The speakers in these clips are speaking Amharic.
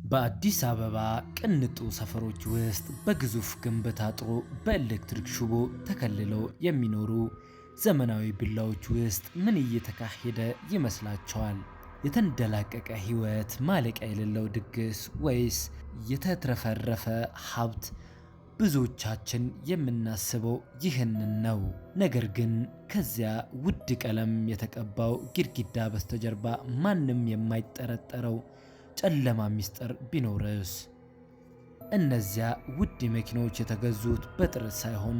በአዲስ አበባ ቅንጡ ሰፈሮች ውስጥ በግዙፍ ግንብ ታጥሮ በኤሌክትሪክ ሽቦ ተከልለው የሚኖሩ ዘመናዊ ቪላዎች ውስጥ ምን እየተካሄደ ይመስላችኋል? የተንደላቀቀ ሕይወት፣ ማለቂያ የሌለው ድግስ ወይስ የተትረፈረፈ ሀብት? ብዙዎቻችን የምናስበው ይህንን ነው። ነገር ግን ከዚያ ውድ ቀለም የተቀባው ግድግዳ በስተጀርባ ማንም የማይጠረጠረው ጨለማ ሚስጥር ቢኖርስ? እነዚያ ውድ መኪኖች የተገዙት በጥረት ሳይሆን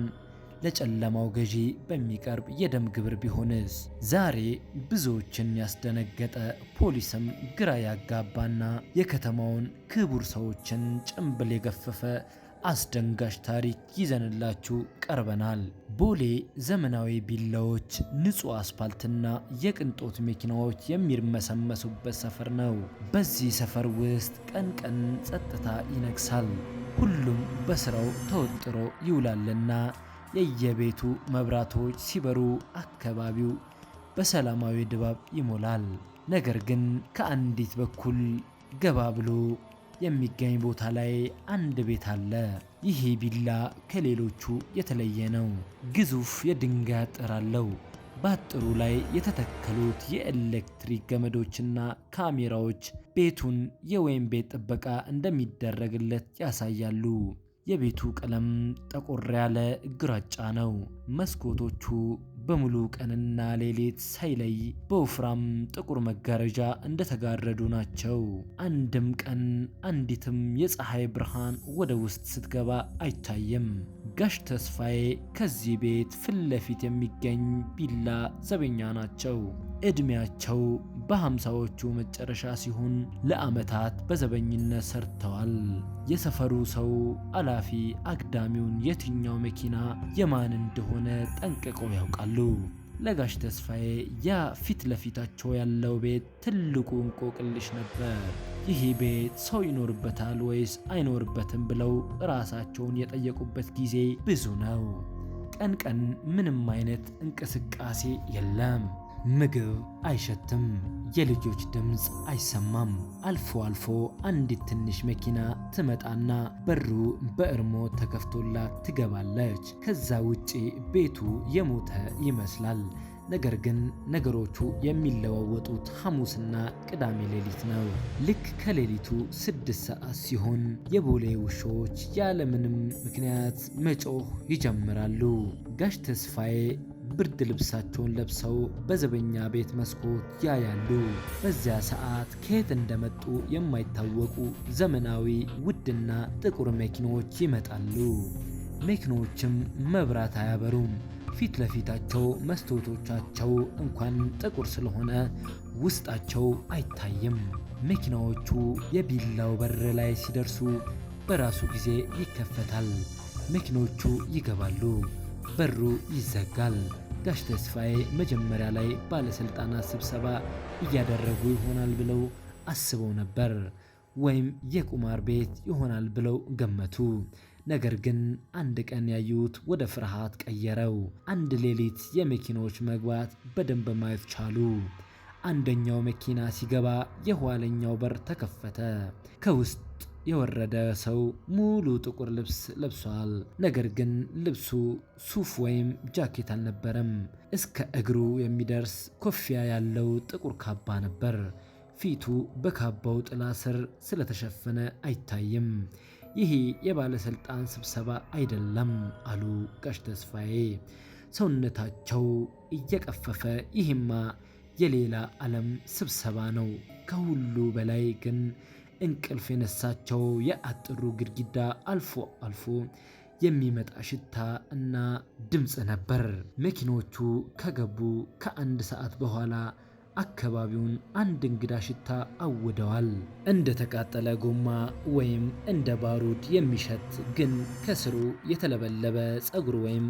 ለጨለማው ገዢ በሚቀርብ የደም ግብር ቢሆንስ? ዛሬ ብዙዎችን ያስደነገጠ፣ ፖሊስም ግራ ያጋባና የከተማውን ክቡር ሰዎችን ጭንብል የገፈፈ አስደንጋጭ ታሪክ ይዘንላችሁ ቀርበናል። ቦሌ ዘመናዊ ቪላዎች፣ ንጹህ አስፓልትና የቅንጦት መኪናዎች የሚርመሰመሱበት ሰፈር ነው። በዚህ ሰፈር ውስጥ ቀን ቀን ጸጥታ ይነግሳል። ሁሉም በስራው ተወጥሮ ይውላልና የየቤቱ መብራቶች ሲበሩ አካባቢው በሰላማዊ ድባብ ይሞላል። ነገር ግን ከአንዲት በኩል ገባ ብሎ የሚገኝ ቦታ ላይ አንድ ቤት አለ። ይህ ቪላ ከሌሎቹ የተለየ ነው። ግዙፍ የድንጋይ አጥር አለው። በአጥሩ ላይ የተተከሉት የኤሌክትሪክ ገመዶችና ካሜራዎች ቤቱን የወይን ቤት ጥበቃ እንደሚደረግለት ያሳያሉ። የቤቱ ቀለም ጠቆር ያለ ግራጫ ነው። መስኮቶቹ በሙሉ ቀንና ሌሊት ሳይለይ በወፍራም ጥቁር መጋረጃ እንደተጋረዱ ናቸው። አንድም ቀን አንዲትም የፀሐይ ብርሃን ወደ ውስጥ ስትገባ አይታይም። ጋሽ ተስፋዬ ከዚህ ቤት ፊት ለፊት የሚገኝ ቪላ ዘበኛ ናቸው። ዕድሜያቸው በ50ዎቹ መጨረሻ ሲሆን ለዓመታት በዘበኝነት ሰርተዋል። የሰፈሩ ሰው አላፊ አግዳሚውን የትኛው መኪና የማን እንደሆነ ጠንቅቀው ያውቃሉ። ለጋሽ ተስፋዬ ያ ፊት ለፊታቸው ያለው ቤት ትልቁ እንቆቅልሽ ነበር። ይህ ቤት ሰው ይኖርበታል ወይስ አይኖርበትም ብለው ራሳቸውን የጠየቁበት ጊዜ ብዙ ነው። ቀን ቀን ምንም አይነት እንቅስቃሴ የለም። ምግብ አይሸትም። የልጆች ድምፅ አይሰማም። አልፎ አልፎ አንዲት ትንሽ መኪና ትመጣና በሩ በእርሞ ተከፍቶላት ትገባለች። ከዛ ውጪ ቤቱ የሞተ ይመስላል። ነገር ግን ነገሮቹ የሚለዋወጡት ሐሙስና ቅዳሜ ሌሊት ነው። ልክ ከሌሊቱ 6 ሰዓት ሲሆን የቦሌ ውሾች ያለምንም ምክንያት መጮህ ይጀምራሉ። ጋሽ ተስፋዬ ብርድ ልብሳቸውን ለብሰው በዘበኛ ቤት መስኮት ያያሉ። በዚያ ሰዓት ከየት እንደመጡ የማይታወቁ ዘመናዊ ውድና ጥቁር መኪኖች ይመጣሉ። መኪኖችም መብራት አያበሩም። ፊት ለፊታቸው መስታወቶቻቸው እንኳን ጥቁር ስለሆነ ውስጣቸው አይታይም። መኪናዎቹ የቪላው በር ላይ ሲደርሱ በራሱ ጊዜ ይከፈታል። መኪኖቹ ይገባሉ። በሩ ይዘጋል። ጋሽ ተስፋዬ መጀመሪያ ላይ ባለስልጣናት ስብሰባ እያደረጉ ይሆናል ብለው አስበው ነበር፣ ወይም የቁማር ቤት ይሆናል ብለው ገመቱ። ነገር ግን አንድ ቀን ያዩት ወደ ፍርሃት ቀየረው። አንድ ሌሊት የመኪኖች መግባት በደንብ ማየት ቻሉ። አንደኛው መኪና ሲገባ የኋለኛው በር ተከፈተ። ከውስጥ የወረደ ሰው ሙሉ ጥቁር ልብስ ለብሷል። ነገር ግን ልብሱ ሱፍ ወይም ጃኬት አልነበረም። እስከ እግሩ የሚደርስ ኮፊያ ያለው ጥቁር ካባ ነበር። ፊቱ በካባው ጥላ ስር ስለተሸፈነ አይታይም። "ይህ የባለስልጣን ስብሰባ አይደለም" አሉ ጋሽ ተስፋዬ፣ ሰውነታቸው እየቀፈፈ። "ይህማ የሌላ ዓለም ስብሰባ ነው።" ከሁሉ በላይ ግን እንቅልፍ የነሳቸው የአጥሩ ግድግዳ አልፎ አልፎ የሚመጣ ሽታ እና ድምፅ ነበር። መኪኖቹ ከገቡ ከአንድ ሰዓት በኋላ አካባቢውን አንድ እንግዳ ሽታ አውደዋል። እንደ ተቃጠለ ጎማ ወይም እንደ ባሩድ የሚሸት፣ ግን ከስሩ የተለበለበ ፀጉር ወይም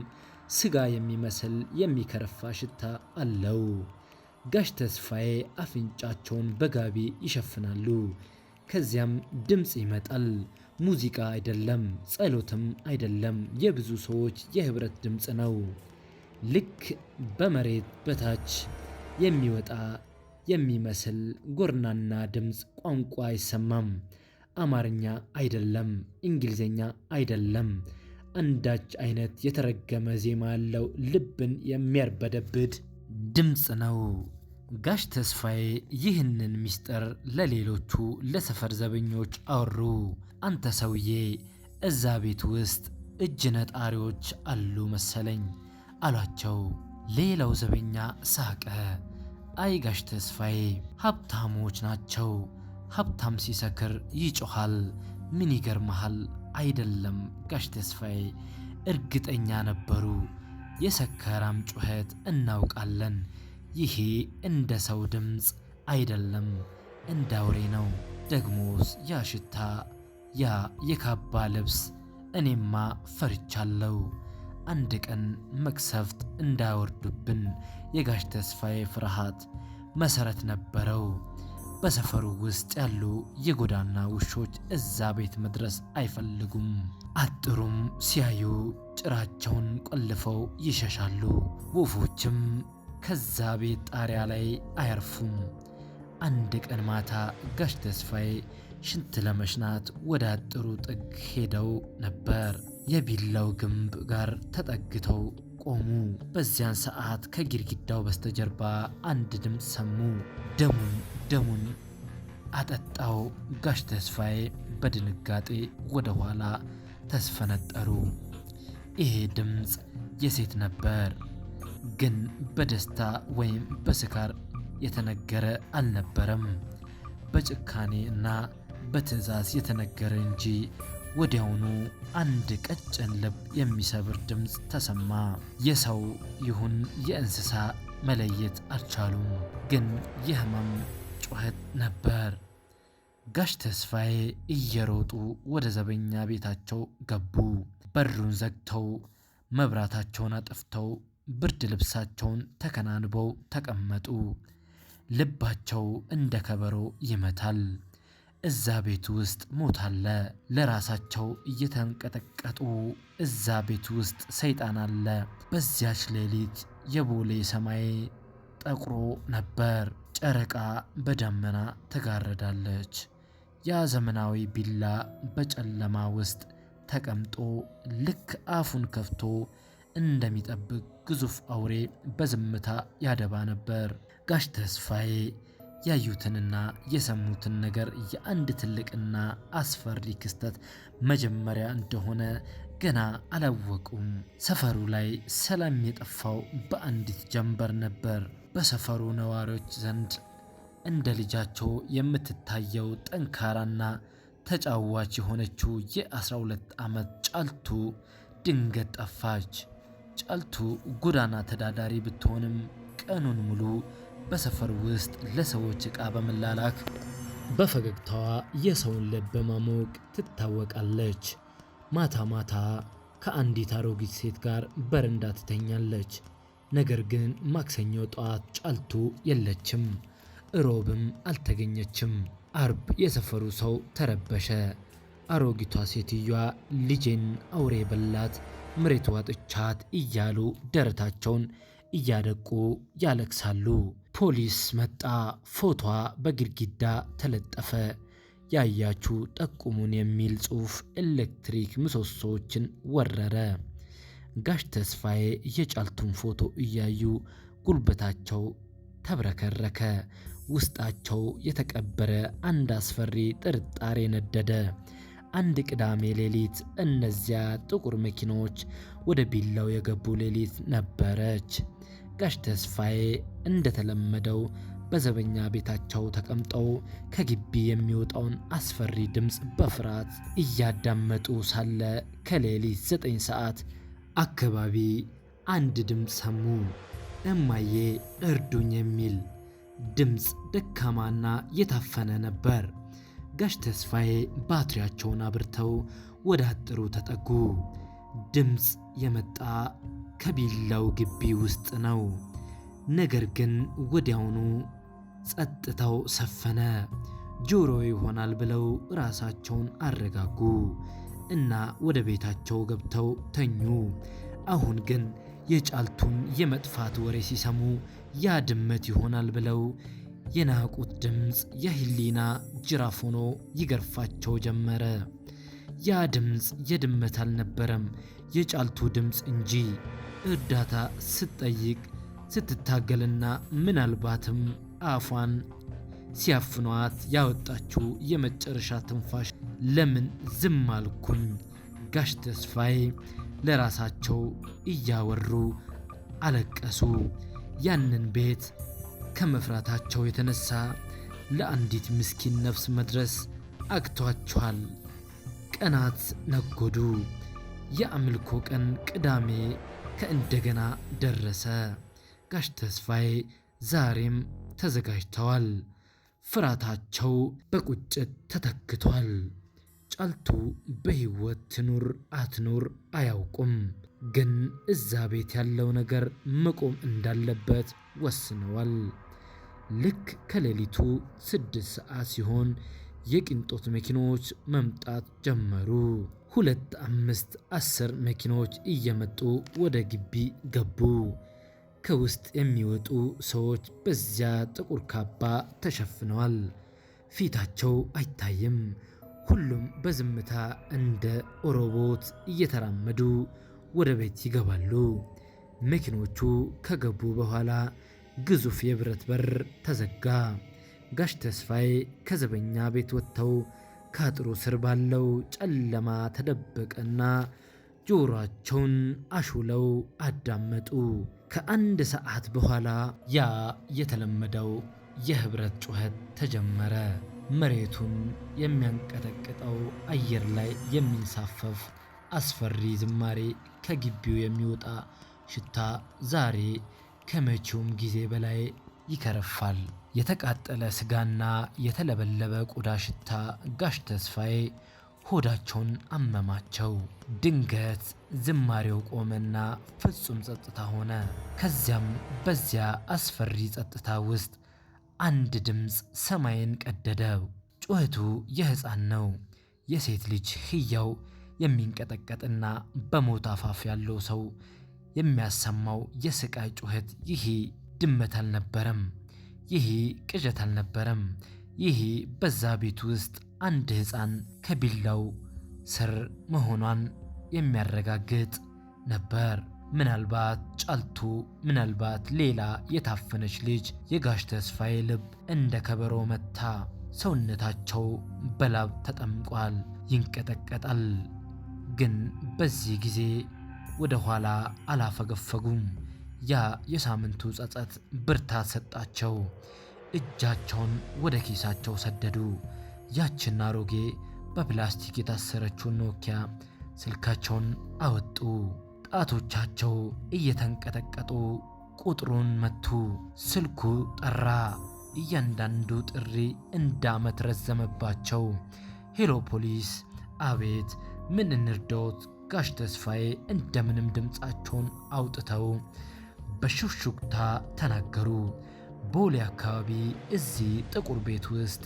ስጋ የሚመስል የሚከረፋ ሽታ አለው። ጋሽ ተስፋዬ አፍንጫቸውን በጋቢ ይሸፍናሉ። ከዚያም ድምፅ ይመጣል። ሙዚቃ አይደለም፣ ጸሎትም አይደለም። የብዙ ሰዎች የህብረት ድምፅ ነው። ልክ በመሬት በታች የሚወጣ የሚመስል ጎርናና ድምፅ፣ ቋንቋ አይሰማም። አማርኛ አይደለም፣ እንግሊዝኛ አይደለም። አንዳች አይነት የተረገመ ዜማ ያለው ልብን የሚያርበደብድ ድምፅ ነው። ጋሽ ተስፋዬ ይህንን ምስጢር ለሌሎቹ ለሰፈር ዘበኞች አወሩ። አንተ ሰውዬ፣ እዛ ቤት ውስጥ እጅ ነጣሪዎች አሉ መሰለኝ አሏቸው። ሌላው ዘበኛ ሳቀ። አይ ጋሽ ተስፋዬ፣ ሀብታሞች ናቸው። ሀብታም ሲሰክር ይጮኻል። ምን ይገርመሃል? አይደለም ጋሽ ተስፋዬ፣ እርግጠኛ ነበሩ። የሰከራም ጩኸት እናውቃለን። ይሄ እንደ ሰው ድምፅ አይደለም፣ እንደ አውሬ ነው። ደግሞስ ያ ሽታ፣ ያ የካባ ልብስ፣ እኔማ ፈርቻለሁ። አንድ ቀን መቅሰፍት እንዳያወርዱብን። የጋሽ ተስፋዬ ፍርሃት መሰረት ነበረው። በሰፈሩ ውስጥ ያሉ የጎዳና ውሾች እዛ ቤት መድረስ አይፈልጉም። አጥሩም ሲያዩ ጭራቸውን ቆልፈው ይሸሻሉ። ወፎችም ከዛ ቤት ጣሪያ ላይ አያርፉም። አንድ ቀን ማታ ጋሽ ተስፋዬ ሽንት ለመሽናት ወደ አጥሩ ጥግ ሄደው ነበር። የቢላው ግንብ ጋር ተጠግተው ቆሙ። በዚያን ሰዓት ከግድግዳው በስተጀርባ አንድ ድምፅ ሰሙ። ደሙን ደሙን አጠጣው። ጋሽ ተስፋዬ በድንጋጤ ወደ ኋላ ተስፈነጠሩ። ይሄ ድምፅ የሴት ነበር፣ ግን በደስታ ወይም በስካር የተነገረ አልነበረም። በጭካኔ እና በትዕዛዝ የተነገረ እንጂ። ወዲያውኑ አንድ ቀጭን ልብ የሚሰብር ድምፅ ተሰማ። የሰው ይሁን የእንስሳ መለየት አልቻሉም፣ ግን የህመም ጩኸት ነበር። ጋሽ ተስፋዬ እየሮጡ ወደ ዘበኛ ቤታቸው ገቡ። በሩን ዘግተው፣ መብራታቸውን አጥፍተው፣ ብርድ ልብሳቸውን ተከናንበው ተቀመጡ። ልባቸው እንደ ከበሮ ይመታል። እዛ ቤት ውስጥ ሞት አለ። ለራሳቸው እየተንቀጠቀጡ እዛ ቤት ውስጥ ሰይጣን አለ። በዚያች ሌሊት የቦሌ ሰማይ ጠቁሮ ነበር። ጨረቃ በደመና ተጋረዳለች። ያ ዘመናዊ ቢላ በጨለማ ውስጥ ተቀምጦ ልክ አፉን ከፍቶ እንደሚጠብቅ ግዙፍ አውሬ በዝምታ ያደባ ነበር። ጋሽ ተስፋዬ ያዩትንና የሰሙትን ነገር የአንድ ትልቅና አስፈሪ ክስተት መጀመሪያ እንደሆነ ገና አላወቁም። ሰፈሩ ላይ ሰላም የጠፋው በአንዲት ጀንበር ነበር። በሰፈሩ ነዋሪዎች ዘንድ እንደ ልጃቸው የምትታየው ጠንካራና ተጫዋች የሆነችው የ12 ዓመት ጫልቱ ድንገት ጠፋች። ጫልቱ ጎዳና ተዳዳሪ ብትሆንም ቀኑን ሙሉ በሰፈር ውስጥ ለሰዎች ዕቃ በመላላክ፣ በፈገግታዋ የሰውን ልብ በማሞቅ ትታወቃለች። ማታ ማታ ከአንዲት አሮጊት ሴት ጋር በረንዳ ትተኛለች። ነገር ግን ማክሰኞ ጠዋት ጫልቱ የለችም፣ እሮብም አልተገኘችም። አርብ የሰፈሩ ሰው ተረበሸ። አሮጊቷ ሴትዮዋ ልጄን አውሬ በላት፣ መሬት ዋጥቻት እያሉ ደረታቸውን እያደቁ ያለቅሳሉ። ፖሊስ መጣ። ፎቷ በግድግዳ ተለጠፈ። ያያችሁ ጠቁሙን የሚል ጽሑፍ ኤሌክትሪክ ምሰሶዎችን ወረረ። ጋሽ ተስፋዬ የጫልቱን ፎቶ እያዩ ጉልበታቸው ተብረከረከ። ውስጣቸው የተቀበረ አንድ አስፈሪ ጥርጣሬ ነደደ። አንድ ቅዳሜ ሌሊት፣ እነዚያ ጥቁር መኪናዎች ወደ ቢላው የገቡ ሌሊት ነበረች። ጋሽ ተስፋዬ እንደተለመደው በዘበኛ ቤታቸው ተቀምጠው ከግቢ የሚወጣውን አስፈሪ ድምፅ በፍርሃት እያዳመጡ ሳለ ከሌሊት 9 ሰዓት አካባቢ አንድ ድምፅ ሰሙ። እማዬ እርዱኝ የሚል ድምፅ፣ ደካማና የታፈነ ነበር። ጋሽ ተስፋዬ ባትሪያቸውን አብርተው ወደ አጥሩ ተጠጉ። ድምፅ የመጣ ከቢላው ግቢ ውስጥ ነው። ነገር ግን ወዲያውኑ ጸጥታው ሰፈነ። ጆሮ ይሆናል ብለው ራሳቸውን አረጋጉ እና ወደ ቤታቸው ገብተው ተኙ። አሁን ግን የጫልቱን የመጥፋት ወሬ ሲሰሙ ያ ድመት ይሆናል ብለው የናቁት ድምፅ የህሊና ጅራፍ ሆኖ ይገርፋቸው ጀመረ። ያ ድምፅ የድመት አልነበረም፣ የጫልቱ ድምፅ እንጂ። እርዳታ ስትጠይቅ፣ ስትታገልና ምናልባትም አፏን ሲያፍኗት ያወጣችው የመጨረሻ ትንፋሽ። ለምን ዝም አልኩኝ? ጋሽ ተስፋዬ ለራሳቸው እያወሩ አለቀሱ። ያንን ቤት ከመፍራታቸው የተነሳ ለአንዲት ምስኪን ነፍስ መድረስ አቅቷቸዋል። ቀናት ነጎዱ። የአምልኮ ቀን ቅዳሜ ከእንደገና ደረሰ። ጋሽ ተስፋዬ ዛሬም ተዘጋጅተዋል። ፍርሃታቸው በቁጭት ተተክቷል። ጫልቱ በሕይወት ትኑር አትኑር አያውቁም፣ ግን እዛ ቤት ያለው ነገር መቆም እንዳለበት ወስነዋል። ልክ ከሌሊቱ 6 ሰዓት ሲሆን የቅንጦት መኪኖች መምጣት ጀመሩ። 2፣ 5፣ 10 መኪኖች እየመጡ ወደ ግቢ ገቡ። ከውስጥ የሚወጡ ሰዎች በዚያ ጥቁር ካባ ተሸፍነዋል። ፊታቸው አይታይም። ሁሉም በዝምታ እንደ ሮቦት እየተራመዱ ወደ ቤት ይገባሉ። መኪኖቹ ከገቡ በኋላ ግዙፍ የብረት በር ተዘጋ። ጋሽ ተስፋዬ ከዘበኛ ቤት ወጥተው ከአጥሩ ስር ባለው ጨለማ ተደበቀና ጆሮአቸውን አሹለው አዳመጡ። ከአንድ ሰዓት በኋላ ያ የተለመደው የህብረት ጩኸት ተጀመረ። መሬቱን የሚያንቀጠቅጠው፣ አየር ላይ የሚንሳፈፍ አስፈሪ ዝማሬ፣ ከግቢው የሚወጣ ሽታ ዛሬ ከመቼውም ጊዜ በላይ ይከረፋል። የተቃጠለ ስጋና የተለበለበ ቆዳ ሽታ። ጋሽ ተስፋዬ ሆዳቸውን አመማቸው። ድንገት ዝማሬው ቆመና ፍጹም ጸጥታ ሆነ። ከዚያም በዚያ አስፈሪ ጸጥታ ውስጥ አንድ ድምፅ ሰማይን ቀደደው። ጩኸቱ የሕፃን ነው። የሴት ልጅ፣ ሕያው፣ የሚንቀጠቀጥና በሞት አፋፍ ያለው ሰው የሚያሰማው የስቃይ ጩኸት። ይሄ ድመት አልነበረም። ይሄ ቅዠት አልነበረም። ይሄ በዛ ቤት ውስጥ አንድ ሕፃን ከቢላው ስር መሆኗን የሚያረጋግጥ ነበር። ምናልባት ጫልቱ፣ ምናልባት ሌላ የታፈነች ልጅ። የጋሽ ተስፋዬ ልብ እንደ ከበሮ መታ። ሰውነታቸው በላብ ተጠምቋል፣ ይንቀጠቀጣል። ግን በዚህ ጊዜ ወደ ኋላ አላፈገፈጉም። ያ የሳምንቱ ጸጸት ብርታት ሰጣቸው። እጃቸውን ወደ ኪሳቸው ሰደዱ። ያችን አሮጌ በፕላስቲክ የታሰረችውን ኖኪያ ስልካቸውን አወጡ። ጣቶቻቸው እየተንቀጠቀጡ ቁጥሩን መቱ። ስልኩ ጠራ። እያንዳንዱ ጥሪ እንደ ዓመት ረዘመባቸው። ሄሎ ፖሊስ፣ አቤት፣ ምን እንርዳዎት? ጋሽ ተስፋዬ እንደምንም ድምፃቸውን አውጥተው በሹክሹክታ ተናገሩ። ቦሌ አካባቢ እዚህ ጥቁር ቤት ውስጥ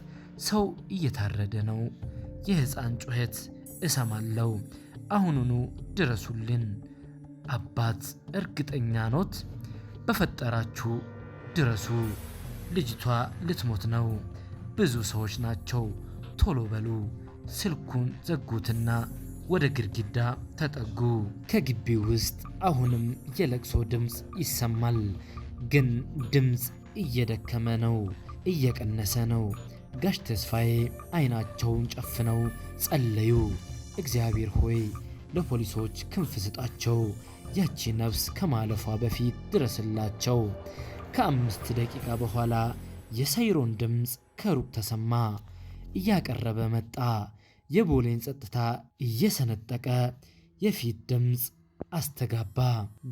ሰው እየታረደ ነው። የሕፃን ጩኸት እሰማለሁ። አሁኑኑ ድረሱልን። አባት፣ እርግጠኛ ኖት? በፈጠራችሁ ድረሱ። ልጅቷ ልትሞት ነው። ብዙ ሰዎች ናቸው። ቶሎ በሉ። ስልኩን ዘጉትና ወደ ግድግዳ ተጠጉ። ከግቢው ውስጥ አሁንም የለቅሶ ድምፅ ይሰማል። ግን ድምፅ እየደከመ ነው፣ እየቀነሰ ነው። ጋሽ ተስፋዬ አይናቸውን ጨፍነው ጸለዩ። እግዚአብሔር ሆይ፣ ለፖሊሶች ክንፍ ስጣቸው። ያቺ ነፍስ ከማለፏ በፊት ድረስላቸው። ከ5 ደቂቃ በኋላ የሳይሮን ድምፅ ከሩቅ ተሰማ። እያቀረበ መጣ። የቦሌን ጸጥታ እየሰነጠቀ የፊት ድምፅ አስተጋባ።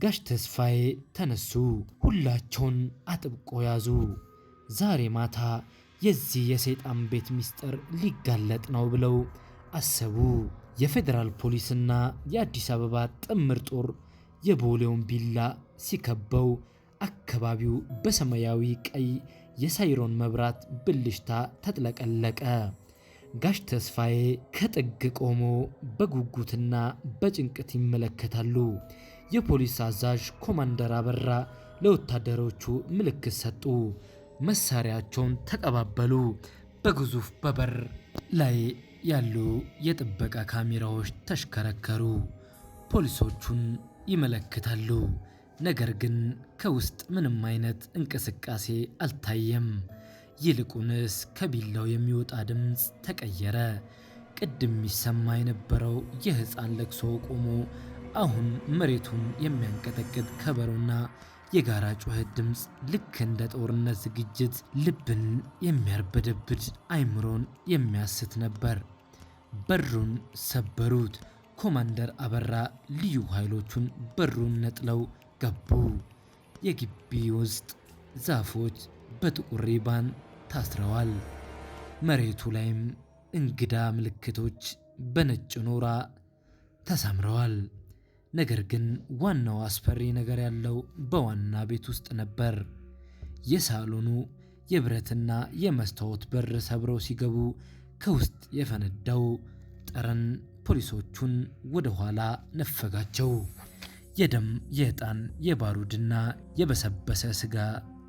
ጋሽ ተስፋዬ ተነሱ። ሁላቸውን አጥብቆ ያዙ። ዛሬ ማታ የዚህ የሰይጣን ቤት ምስጢር ሊጋለጥ ነው ብለው አሰቡ። የፌዴራል ፖሊስና የአዲስ አበባ ጥምር ጦር የቦሌውን ቢላ ሲከበው አካባቢው በሰማያዊ ቀይ የሳይሮን መብራት ብልሽታ ተጥለቀለቀ። ጋሽ ተስፋዬ ከጥግ ቆሞ በጉጉትና በጭንቀት ይመለከታሉ። የፖሊስ አዛዥ ኮማንደር አበራ ለወታደሮቹ ምልክት ሰጡ። መሳሪያቸውን ተቀባበሉ። በግዙፍ በበር ላይ ያሉ የጥበቃ ካሜራዎች ተሽከረከሩ። ፖሊሶቹን ይመለከታሉ። ነገር ግን ከውስጥ ምንም አይነት እንቅስቃሴ አልታየም። ይልቁንስ ከቢላው የሚወጣ ድምፅ ተቀየረ። ቅድም የሚሰማ የነበረው የሕፃን ለቅሶ ቆሞ አሁን መሬቱን የሚያንቀጠቅጥ ከበሮና የጋራ ጩኸት ድምፅ ልክ እንደ ጦርነት ዝግጅት ልብን የሚያርበደብድ አይምሮን የሚያስት ነበር። በሩን ሰበሩት። ኮማንደር አበራ ልዩ ኃይሎቹን በሩን ነጥለው ገቡ። የግቢ ውስጥ ዛፎች በጥቁር ሪባን ታስረዋል። መሬቱ ላይም እንግዳ ምልክቶች በነጭ ኖራ ተሰምረዋል። ነገር ግን ዋናው አስፈሪ ነገር ያለው በዋና ቤት ውስጥ ነበር። የሳሎኑ የብረትና የመስታወት በር ሰብረው ሲገቡ ከውስጥ የፈነዳው ጠረን ፖሊሶቹን ወደ ኋላ ነፈጋቸው። የደም፣ የዕጣን፣ የባሩድና የበሰበሰ ስጋ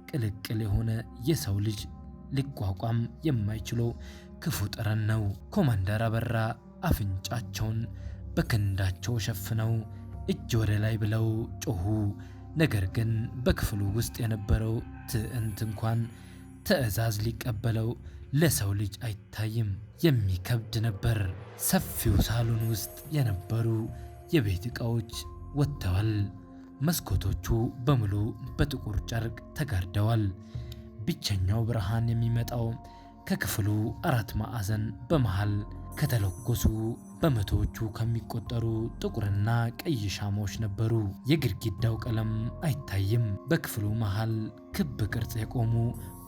ቅልቅል የሆነ የሰው ልጅ ሊቋቋም የማይችለው ክፉ ጠረን ነው። ኮማንደር አበራ አፍንጫቸውን በክንዳቸው ሸፍነው እጅ ወደ ላይ ብለው ጮሁ። ነገር ግን በክፍሉ ውስጥ የነበረው ትዕይንት እንኳን ትዕዛዝ ሊቀበለው ለሰው ልጅ አይታይም፣ የሚከብድ ነበር። ሰፊው ሳሎን ውስጥ የነበሩ የቤት ዕቃዎች ወጥተዋል። መስኮቶቹ በሙሉ በጥቁር ጨርቅ ተጋርደዋል። ብቸኛው ብርሃን የሚመጣው ከክፍሉ አራት ማዕዘን በመሃል ከተለኮሱ በመቶዎቹ ከሚቆጠሩ ጥቁርና ቀይ ሻማዎች ነበሩ። የግድግዳው ቀለም አይታይም። በክፍሉ መሃል ክብ ቅርጽ የቆሙ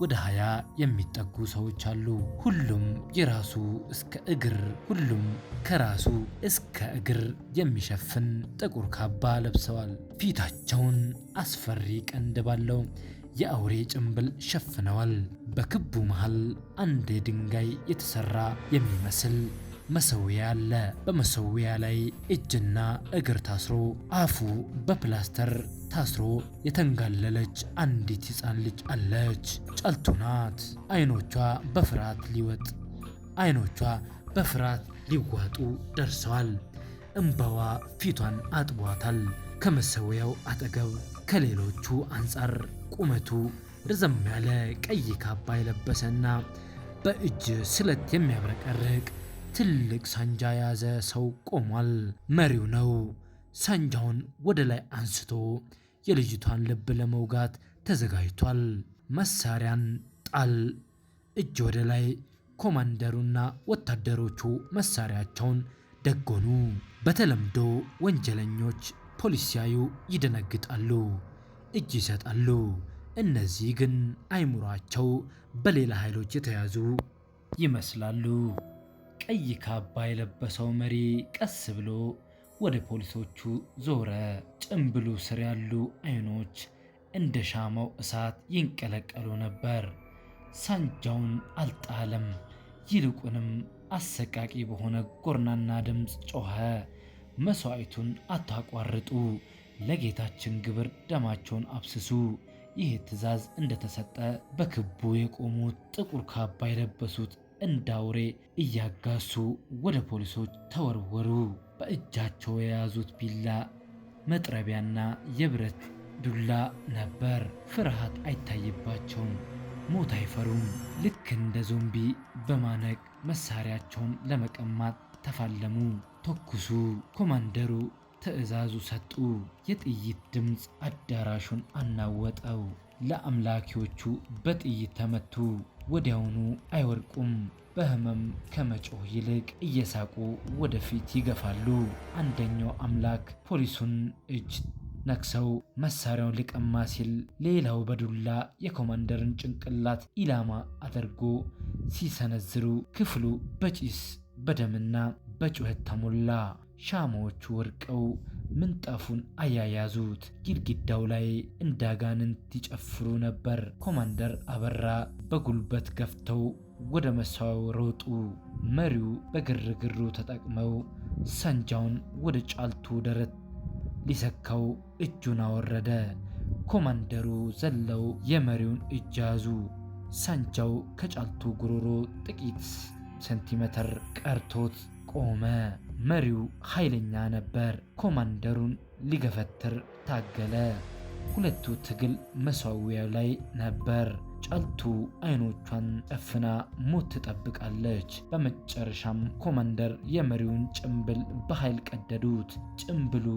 ወደ 20 የሚጠጉ ሰዎች አሉ። ሁሉም የራሱ እስከ እግር ሁሉም ከራሱ እስከ እግር የሚሸፍን ጥቁር ካባ ለብሰዋል። ፊታቸውን አስፈሪ ቀንድ ባለው የአውሬ ጭንብል ሸፍነዋል። በክቡ መሃል አንድ የድንጋይ የተሰራ የሚመስል መሰዊያ አለ። በመሰዊያ ላይ እጅና እግር ታስሮ አፉ በፕላስተር ታስሮ የተንጋለለች አንዲት ሕፃን ልጅ አለች። ጫልቱ ናት። አይኖቿ በፍርሃት ሊዋጡ ደርሰዋል። እምባዋ ፊቷን አጥቧታል። ከመሰዊያው አጠገብ ከሌሎቹ አንጻር ቁመቱ ረዘም ያለ ቀይ ካባ የለበሰና በእጅ ስለት የሚያብረቀርቅ ትልቅ ሳንጃ የያዘ ሰው ቆሟል። መሪው ነው። ሳንጃውን ወደ ላይ አንስቶ የልጅቷን ልብ ለመውጋት ተዘጋጅቷል። መሳሪያን ጣል፣ እጅ ወደ ላይ። ኮማንደሩና ወታደሮቹ መሳሪያቸውን ደጎኑ። በተለምዶ ወንጀለኞች ፖሊስ ሲያዩ ይደነግጣሉ፣ እጅ ይሰጣሉ። እነዚህ ግን አይምሯቸው በሌላ ኃይሎች የተያዙ ይመስላሉ። ቀይ ካባ የለበሰው መሪ ቀስ ብሎ ወደ ፖሊሶቹ ዞረ። ጭንብሉ ስር ያሉ አይኖች እንደ ሻማው እሳት ይንቀለቀሉ ነበር። ሳንጃውን አልጣለም። ይልቁንም አሰቃቂ በሆነ ጎርናና ድምፅ ጮኸ። መስዋዕቱን አታቋርጡ፣ ለጌታችን ግብር ደማቸውን አብስሱ። ይህ ትዕዛዝ እንደተሰጠ በክቡ የቆሙት ጥቁር ካባ የለበሱት እንደ አውሬ እያጋሱ ወደ ፖሊሶች ተወረወሩ። በእጃቸው የያዙት ቢላ፣ መጥረቢያና የብረት ዱላ ነበር። ፍርሃት አይታይባቸውም። ሞት አይፈሩም። ልክ እንደ ዞምቢ በማነቅ መሳሪያቸውን ለመቀማት ተፋለሙ። ተኩሱ። ኮማንደሩ ትዕዛዙ ሰጡ። የጥይት ድምፅ አዳራሹን አናወጠው። ለአምላኪዎቹ በጥይት ተመቱ። ወዲያውኑ አይወድቁም። በህመም ከመጮህ ይልቅ እየሳቁ ወደፊት ይገፋሉ። አንደኛው አምላክ ፖሊሱን እጅ ነክሰው መሳሪያውን ሊቀማ ሲል ሌላው በዱላ የኮማንደርን ጭንቅላት ኢላማ አድርጎ ሲሰነዝሩ ክፍሉ በጭስ በደምና በጩኸት ተሞላ። ሻማዎቹ ወድቀው ምንጣፉን አያያዙት። ግድግዳው ላይ እንዳጋንንት ይጨፍሩ ነበር። ኮማንደር አበራ በጉልበት ገፍተው ወደ መሰዊያው ሮጡ። መሪው በግርግሩ ተጠቅመው ሳንጃውን ወደ ጫልቱ ደረት ሊሰካው እጁን አወረደ። ኮማንደሩ ዘለው የመሪውን እጅ ያዙ። ሳንጃው ከጫልቱ ጉሮሮ ጥቂት ሴንቲሜትር ቀርቶት ቆመ። መሪው ኃይለኛ ነበር። ኮማንደሩን ሊገፈትር ታገለ። ሁለቱ ትግል መሰዊያው ላይ ነበር። ጫልቱ አይኖቿን ጨፍና ሞት ትጠብቃለች። በመጨረሻም ኮማንደር የመሪውን ጭንብል በኃይል ቀደዱት። ጭንብሉ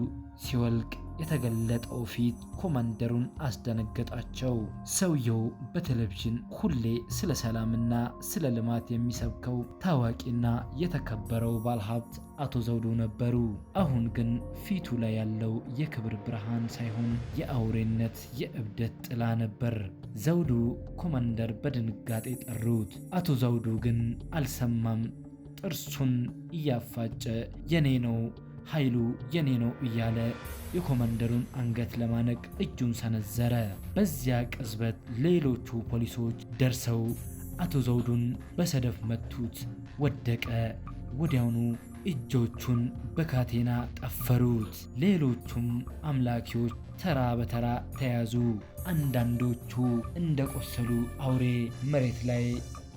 ሲወልቅ የተገለጠው ፊት ኮማንደሩን አስደነገጣቸው። ሰውየው በቴሌቪዥን ሁሌ ስለ ሰላምና ስለ ልማት የሚሰብከው ታዋቂና የተከበረው ባለሀብት አቶ ዘውዱ ነበሩ። አሁን ግን ፊቱ ላይ ያለው የክብር ብርሃን ሳይሆን የአውሬነት የእብደት ጥላ ነበር። ዘውዱ ኮማንደር በድንጋጤ ጠሩት። አቶ ዘውዱ ግን አልሰማም። ጥርሱን እያፋጨ የኔ ነው ኃይሉ የኔ ነው እያለ የኮማንደሩን አንገት ለማነቅ እጁን ሰነዘረ። በዚያ ቅጽበት ሌሎቹ ፖሊሶች ደርሰው አቶ ዘውዱን በሰደፍ መቱት። ወደቀ። ወዲያውኑ እጆቹን በካቴና ጠፈሩት። ሌሎቹም አምላኪዎች ተራ በተራ ተያዙ። አንዳንዶቹ እንደቆሰሉ አውሬ መሬት ላይ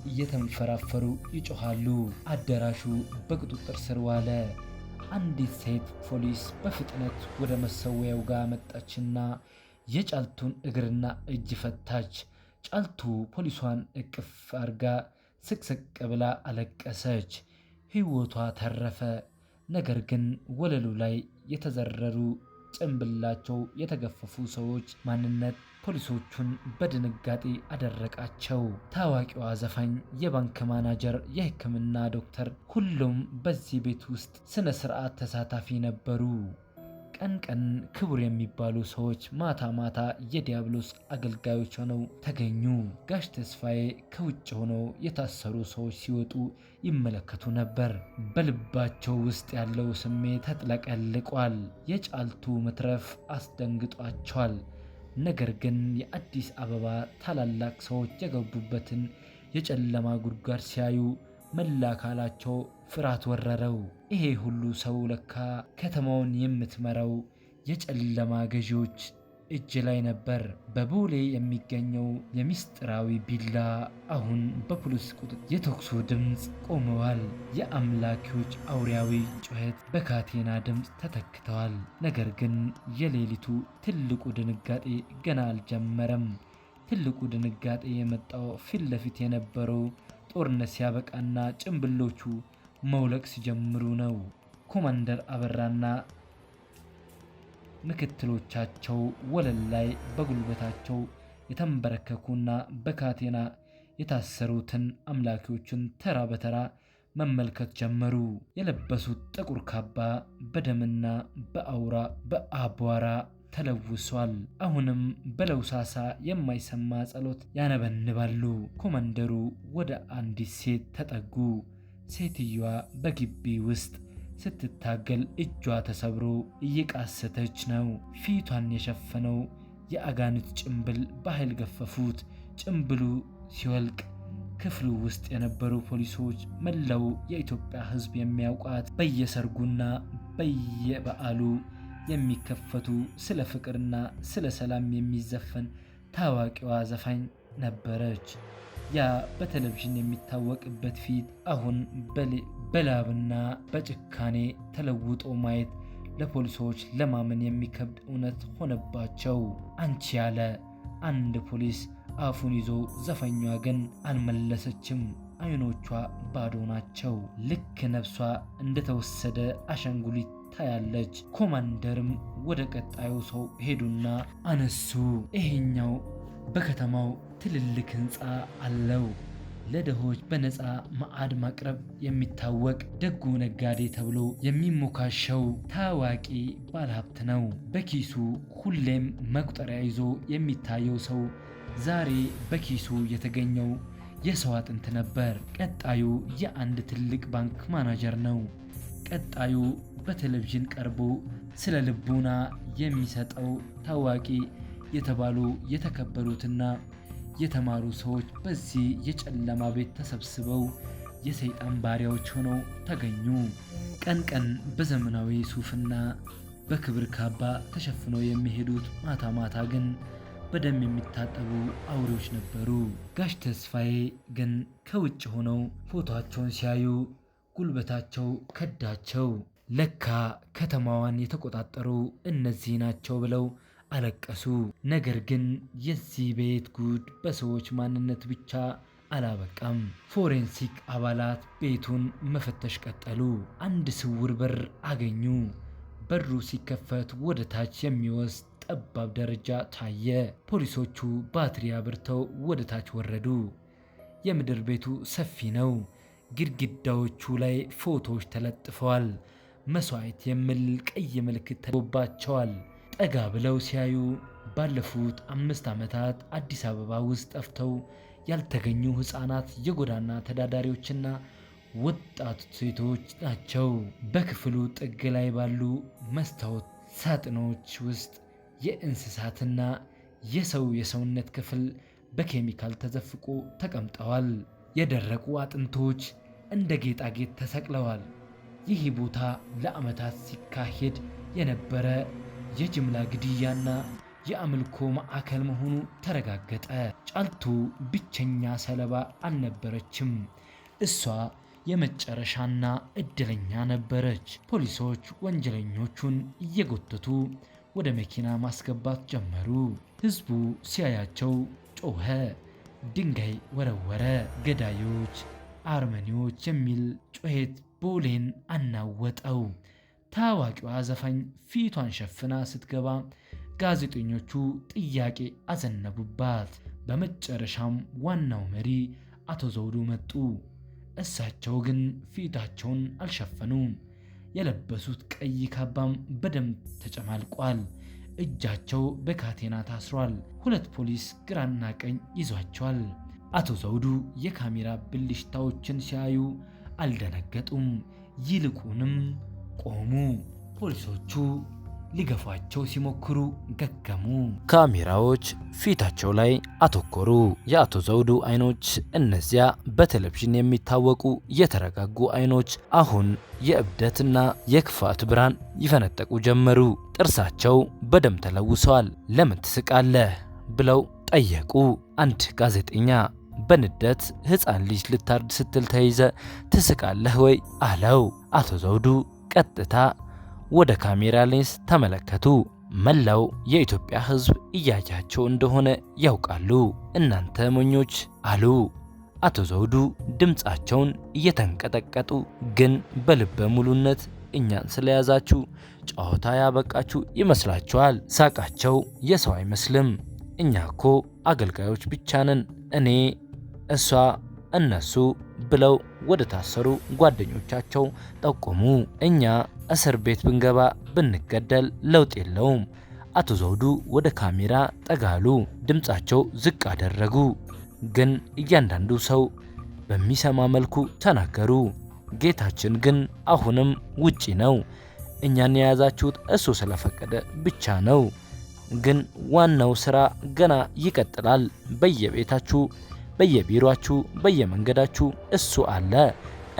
እየተንፈራፈሩ ይጮኻሉ። አዳራሹ በቁጥጥር ስር ዋለ። አንዲት ሴት ፖሊስ በፍጥነት ወደ መሰዊያው ጋር መጣችና የጫልቱን እግርና እጅ ፈታች። ጫልቱ ፖሊሷን እቅፍ አርጋ ስቅስቅ ብላ አለቀሰች። ሕይወቷ ተረፈ። ነገር ግን ወለሉ ላይ የተዘረሩ ጭንብላቸው የተገፈፉ ሰዎች ማንነት ፖሊሶቹን በድንጋጤ አደረቃቸው። ታዋቂዋ ዘፋኝ፣ የባንክ ማናጀር፣ የሕክምና ዶክተር፣ ሁሉም በዚህ ቤት ውስጥ ስነ ስርዓት ተሳታፊ ነበሩ። ቀን ቀን ክቡር የሚባሉ ሰዎች ማታ ማታ የዲያብሎስ አገልጋዮች ሆነው ተገኙ። ጋሽ ተስፋዬ ከውጭ ሆነው የታሰሩ ሰዎች ሲወጡ ይመለከቱ ነበር። በልባቸው ውስጥ ያለው ስሜት ተጥለቀልቋል። የጫልቱ መትረፍ አስደንግጧቸዋል። ነገር ግን የአዲስ አበባ ታላላቅ ሰዎች የገቡበትን የጨለማ ጉድጓድ ሲያዩ መላ አካላቸው ፍርሃት ወረረው። ይሄ ሁሉ ሰው ለካ ከተማውን የምትመራው የጨለማ ገዢዎች እጅ ላይ ነበር። በቦሌ የሚገኘው የሚስጥራዊ ቢላ አሁን በፖሊስ ቁጥጥር። የተኩሱ ድምፅ ቆመዋል። የአምላኪዎች አውሬያዊ ጩኸት በካቴና ድምፅ ተተክተዋል። ነገር ግን የሌሊቱ ትልቁ ድንጋጤ ገና አልጀመረም። ትልቁ ድንጋጤ የመጣው ፊት ለፊት የነበረው ጦርነት ሲያበቃና ጭንብሎቹ መውለቅ ሲጀምሩ ነው። ኮማንደር አበራና ምክትሎቻቸው ወለል ላይ በጉልበታቸው የተንበረከኩና በካቴና የታሰሩትን አምላኪዎችን ተራ በተራ መመልከት ጀመሩ። የለበሱት ጥቁር ካባ በደምና በአውራ በአቧራ ተለውሷል። አሁንም በለውሳሳ የማይሰማ ጸሎት ያነበንባሉ። ኮማንደሩ ወደ አንዲት ሴት ተጠጉ። ሴትዮዋ በግቢ ውስጥ ስትታገል እጇ ተሰብሮ እየቃሰተች ነው። ፊቷን የሸፈነው የአጋንንት ጭንብል በኃይል ገፈፉት። ጭንብሉ ሲወልቅ ክፍሉ ውስጥ የነበሩ ፖሊሶች መላው የኢትዮጵያ ሕዝብ የሚያውቃት በየሰርጉና በየበዓሉ የሚከፈቱ ስለ ፍቅርና ስለ ሰላም የሚዘፈን ታዋቂዋ ዘፋኝ ነበረች። ያ በቴሌቪዥን የሚታወቅበት ፊት አሁን በላብና በጭካኔ ተለውጦ ማየት ለፖሊሶች ለማመን የሚከብድ እውነት ሆነባቸው። አንቺ ያለ አንድ ፖሊስ አፉን ይዞ፣ ዘፋኟ ግን አልመለሰችም። አይኖቿ ባዶ ናቸው። ልክ ነፍሷ እንደተወሰደ አሻንጉሊት ታያለች። ኮማንደርም ወደ ቀጣዩ ሰው ሄዱና አነሱ። ይሄኛው በከተማው ትልልቅ ህንፃ አለው። ለድሆች በነፃ ማዕድ ማቅረብ የሚታወቅ ደጉ ነጋዴ ተብሎ የሚሞካሸው ታዋቂ ባለሀብት ነው። በኪሱ ሁሌም መቁጠሪያ ይዞ የሚታየው ሰው ዛሬ በኪሱ የተገኘው የሰው አጥንት ነበር። ቀጣዩ የአንድ ትልቅ ባንክ ማናጀር ነው። ቀጣዩ በቴሌቪዥን ቀርቦ ስለ ልቡና የሚሰጠው ታዋቂ የተባሉ የተከበሩትና የተማሩ ሰዎች በዚህ የጨለማ ቤት ተሰብስበው የሰይጣን ባሪያዎች ሆነው ተገኙ። ቀን ቀን በዘመናዊ ሱፍና በክብር ካባ ተሸፍነው የሚሄዱት ማታ ማታ ግን በደም የሚታጠቡ አውሬዎች ነበሩ። ጋሽ ተስፋዬ ግን ከውጭ ሆነው ፎቶአቸውን ሲያዩ ጉልበታቸው ከዳቸው። ለካ ከተማዋን የተቆጣጠሩ እነዚህ ናቸው ብለው አለቀሱ። ነገር ግን የዚህ ቤት ጉድ በሰዎች ማንነት ብቻ አላበቃም። ፎሬንሲክ አባላት ቤቱን መፈተሽ ቀጠሉ። አንድ ስውር በር አገኙ። በሩ ሲከፈት ወደ ታች የሚወስድ ጠባብ ደረጃ ታየ። ፖሊሶቹ ባትሪ አብርተው ወደ ታች ወረዱ። የምድር ቤቱ ሰፊ ነው። ግድግዳዎቹ ላይ ፎቶዎች ተለጥፈዋል። መስዋዕት የሚል ቀይ ምልክት ተደርጎባቸዋል። ጠጋ ብለው ሲያዩ ባለፉት 5 ዓመታት አዲስ አበባ ውስጥ ጠፍተው ያልተገኙ ሕፃናት፣ የጎዳና ተዳዳሪዎችና ወጣት ሴቶች ናቸው። በክፍሉ ጥግ ላይ ባሉ መስታወት ሳጥኖች ውስጥ የእንስሳትና የሰው የሰውነት ክፍል በኬሚካል ተዘፍቆ ተቀምጠዋል። የደረቁ አጥንቶች እንደ ጌጣጌጥ ተሰቅለዋል። ይህ ቦታ ለዓመታት ሲካሄድ የነበረ የጅምላ ግድያና የአምልኮ ማዕከል መሆኑ ተረጋገጠ። ጫልቱ ብቸኛ ሰለባ አልነበረችም። እሷ የመጨረሻና እድለኛ ነበረች። ፖሊሶች ወንጀለኞቹን እየጎተቱ ወደ መኪና ማስገባት ጀመሩ። ሕዝቡ ሲያያቸው ጮኸ፣ ድንጋይ ወረወረ። ገዳዮች፣ አርመኔዎች የሚል ጩኸት ቦሌን አናወጠው። ታዋቂዋ ዘፋኝ ፊቷን ሸፍና ስትገባ ጋዜጠኞቹ ጥያቄ አዘነቡባት። በመጨረሻም ዋናው መሪ አቶ ዘውዱ መጡ። እሳቸው ግን ፊታቸውን አልሸፈኑም። የለበሱት ቀይ ካባም በደም ተጨማልቋል። እጃቸው በካቴና ታስሯል። 2 ፖሊስ ግራና ቀኝ ይዟቸዋል። አቶ ዘውዱ የካሜራ ብልሽታዎችን ሲያዩ አልደነገጡም። ይልቁንም ቆሙ። ፖሊሶቹ ሊገፏቸው ሲሞክሩ ገገሙ። ካሜራዎች ፊታቸው ላይ አተኮሩ። የአቶ ዘውዱ አይኖች፣ እነዚያ በቴሌቪዥን የሚታወቁ የተረጋጉ አይኖች፣ አሁን የእብደትና የክፋት ብርሃን ይፈነጠቁ ጀመሩ። ጥርሳቸው በደም ተለውሰዋል። ለምን ትስቃለህ ብለው ጠየቁ። አንድ ጋዜጠኛ በንዴት ሕፃን ልጅ ልታርድ ስትል ተይዘ ትስቃለህ ወይ አለው። አቶ ዘውዱ ቀጥታ ወደ ካሜራ ሌንስ ተመለከቱ። መላው የኢትዮጵያ ሕዝብ እያያቸው እንደሆነ ያውቃሉ። እናንተ ሞኞች አሉ አቶ ዘውዱ ድምጻቸውን እየተንቀጠቀጡ፣ ግን በልበ ሙሉነት እኛን ስለያዛችሁ ጨዋታ ያበቃችሁ ይመስላችኋል። ሳቃቸው የሰው አይመስልም። እኛ እኮ አገልጋዮች ብቻ ነን። እኔ፣ እሷ፣ እነሱ ብለው ወደ ታሰሩ ጓደኞቻቸው ጠቆሙ። እኛ እስር ቤት ብንገባ ብንገደል ለውጥ የለውም። አቶ ዘውዱ ወደ ካሜራ ጠጋሉ። ድምጻቸው ዝቅ አደረጉ፣ ግን እያንዳንዱ ሰው በሚሰማ መልኩ ተናገሩ። ጌታችን ግን አሁንም ውጪ ነው። እኛን የያዛችሁት እሱ ስለፈቀደ ብቻ ነው። ግን ዋናው ስራ ገና ይቀጥላል። በየቤታችሁ፣ በየቢሮአችሁ፣ በየመንገዳችሁ እሱ አለ።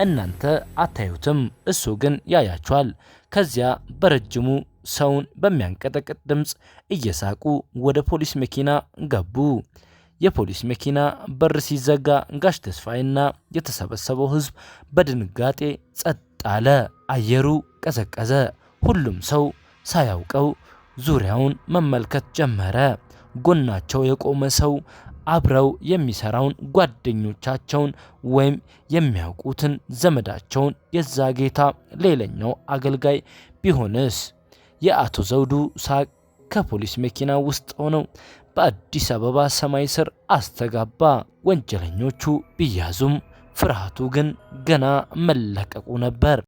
እናንተ አታዩትም፣ እሱ ግን ያያችኋል። ከዚያ በረጅሙ ሰውን በሚያንቀጠቅጥ ድምጽ እየሳቁ ወደ ፖሊስ መኪና ገቡ። የፖሊስ መኪና በር ሲዘጋ ጋሽ ተስፋዬና የተሰበሰበው ሕዝብ በድንጋጤ ጸጥ አለ። አየሩ ቀዘቀዘ። ሁሉም ሰው ሳያውቀው ዙሪያውን መመልከት ጀመረ። ጎናቸው የቆመ ሰው አብረው የሚሰራውን ጓደኞቻቸውን ወይም የሚያውቁትን ዘመዳቸውን የዛ ጌታ ሌላኛው አገልጋይ ቢሆንስ? የአቶ ዘውዱ ሳቅ ከፖሊስ መኪና ውስጥ ሆነው በአዲስ አበባ ሰማይ ስር አስተጋባ። ወንጀለኞቹ ቢያዙም ፍርሃቱ ግን ገና መለቀቁ ነበር።